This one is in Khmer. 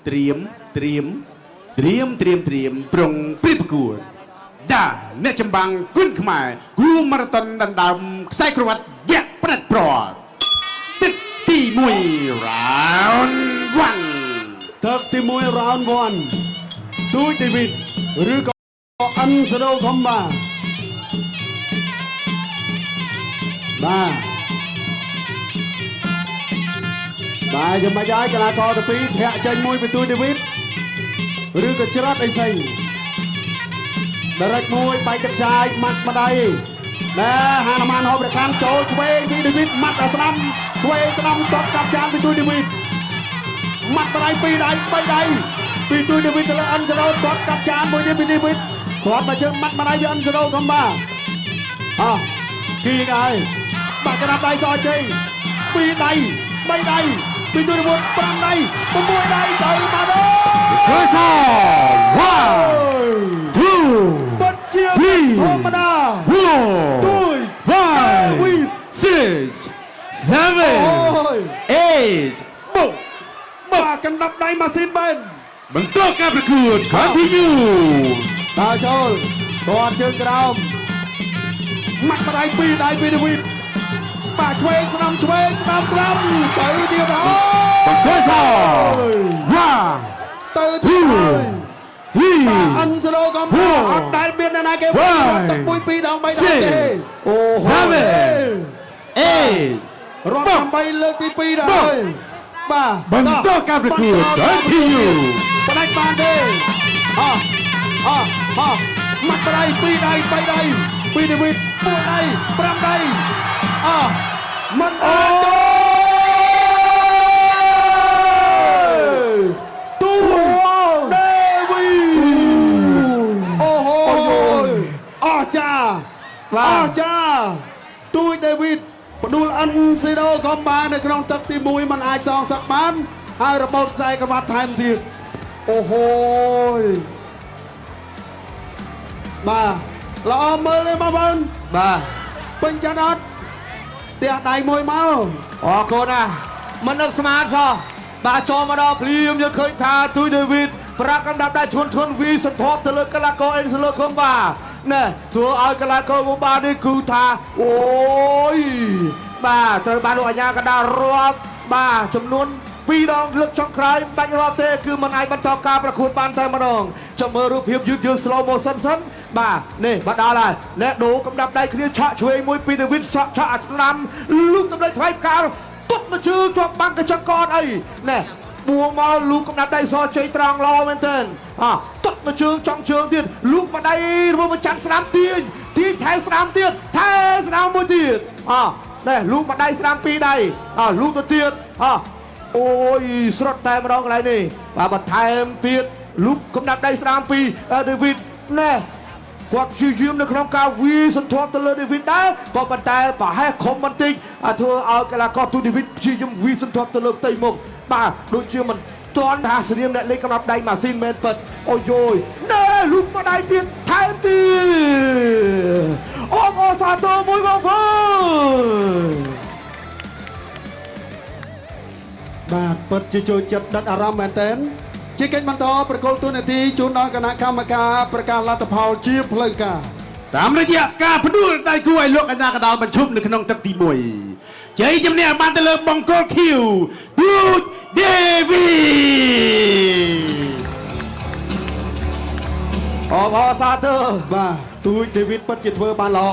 ត្រៀមត្រៀមត្រៀមត្រៀមត្រៀមប្រុងព្រៀបប្រកួតដាអ្នកចម្បាំងគុនខ្មែរគូម៉ារ៉ាតុនដណ្ដើមខ្សែក្រវ៉ាត់វគ្គផ្ដាច់ព្រាត់ទឹកទី1 round 1 ទឹកទី1 round 1ទូចដេវីតឬក៏អិនសេដូខំបាបាទបាទយ៉ាងម៉េចហើយកីឡាករទាំងពីរធាក់ចេញមួយពីទូចដេវីតឬក៏ច្រត់អីស្អីដរិចមួយបែកទឹកចាយម៉ាត់ម្ដាយណែហានុមានហូបប្រកាន់ចូលឆ្វេងពីដេវីតម៉ាត់ដល់ស្ដាំឆ្វេងស្ដាំតបកាប់ចានពីទូចដេវីត ម៉ាត់ដៃពីរដៃបីដៃពីទូដេវីតទៅលើអិនសេដូគាត់កាប់ចានមួយទៀតពីដេវីតគាត់មកជើងម៉ាត់ម្ដាយពីអិនសេដូកំបាអោះគីងហើយបាក់ក្រាបដៃសជ័យពីរដៃបីដៃពីទូដេវីត5ដៃ6ដៃទៅមកដល់ First one two ពិតជាធម្មតា four ទួយ five វីត six seven អូយ eight បុក បាក់កណ្ដាប់ដៃម៉ាស៊ីនបែន បន្តការប្រកួត continue ដើរចូលទាត់ជើងក្រោមម៉ាត់ម្ដាយពីរដៃពីដេវីតបាទឆ្វេងស្ដាំឆ្វេងស្ដាំស្ដាំទៅទៀតហើយ បន្តស one ទៅទៀតហើយ three បាទអិនសេដូកំ Four អត់ដែលមានអ្នកណាគេ Five ទឹកមួយពីរដងបីដងទេ Six អូហូ Seven eight រាប់8លើកទី2ដល់ហើយបាទ បន្តការប្រកួត continue ផ្ដាច់បានទេអោះអោះអោះម៉ាត់ម្ដាយពីរដៃបីដៃពីដេវីត4ដៃ5ដៃអោះមិនអាចទេទូដេវីអូហូអស្ចារ្យ បាទ អស្ចារ្យទូចដេវីតផ្ដួលអិនស៊ីដូកំបាននៅក្នុងទឹកទី1มันអាចសងសឹកបានហើយរបូតខ្សែក្រវ៉ាត់ថែមទៀតអូហូយបាទល្អមើលទេបងប្អូន បាទ ពេញចិត្តអត់ផ្ទះដៃមួយមក អរគុណណាស់មិននឹកស្មានសោះបាទចូលមកដល់ភ្លាមយើងឃើញថាទូយដេវីតប្រាក់កណ្ដាប់ដៃឈុនឈុនវីសន្ធាប់ទៅលើកីឡាករអេនសលើកុំបាណែធ្វើឲ្យកីឡាករកុំបានេះគឺថាអូយបាទត្រូវបានលោកអាជ្ញាកណ្ដាលរាប់បាទចំនួនពីរដងលើកចុងក្រោយមិនបាច់រាប់ទេគឺមិនអាចបន្តការប្រកួតបានតែម្ដងចាំមើលរូបភាពយឺតយឺត slow motion សិនបាទនេះមកដល់ហើយណែដូរកំដាប់ដៃគ្នាឆក់ឆ្វេងមួយពីដេវីតសក់ឆក់អាស្ដាំលូកតម្លៃថ្លៃផ្កាទុតមកជើងជាប់បាំងកញ្ចឹងកអត់អីណែបួងមកលូកកំដាប់ដៃសជ័យត្រង់ល្អមែនទែនអទុតមកជើងចង់ជើងទៀតលូកមកដៃរបស់ប្រច័នស្ដាំទាញទាញថែមស្ដាំទៀតថែមស្ដាំមួយទៀតអណែលូកមកដៃស្ដាំពីរដៃអលូកទៅទៀតអអូយស្រត់តែម្ដងកន្លែងនេះបាទបន្ថែមទៀតលូកកំដាប់ដៃស្ដាំពីដេវីតណែ គាត់ព្យាយាមនៅក្នុងការវាយសន្ធាប់ទៅលើដេវីតដែរក៏ប៉ុន្តែប្រហែសខំបន្តិចអាធ្វើឲ្យកីឡាករទូដេវីតព្យាយាមវាយសន្ធាប់ទៅលើផ្ទៃមុខបាទដូចជាមិនទាន់ថាស្រៀមអ្នកលេខកំណត់ដៃម៉ាស៊ីនមែនពិតអូយយណែលូកមកដៃទៀតថែមទៀតអបអរសាទរមួយបងប្អូន បាទពិតជាចូលចិត្តដិតអារម្មណ៍មែនទែនជាកិច្ចបន្តប្រកុលទូនាទីជូនដល់គណៈកម្មការប្រកាសលទ្ធផលជាផ្លូវការ តាមរយៈការផ្ដួលដៃគូឲ្យលោកអាជ្ញាកណ្ដាលបញ្ឈប់នៅក្នុងទឹកទី1ជ័យជំនះបានទៅលើបង្គោលខៀវទូចដេវីត អបអរសាទរ បាទទូចដេវីតពិតជាធ្វើបានល្អ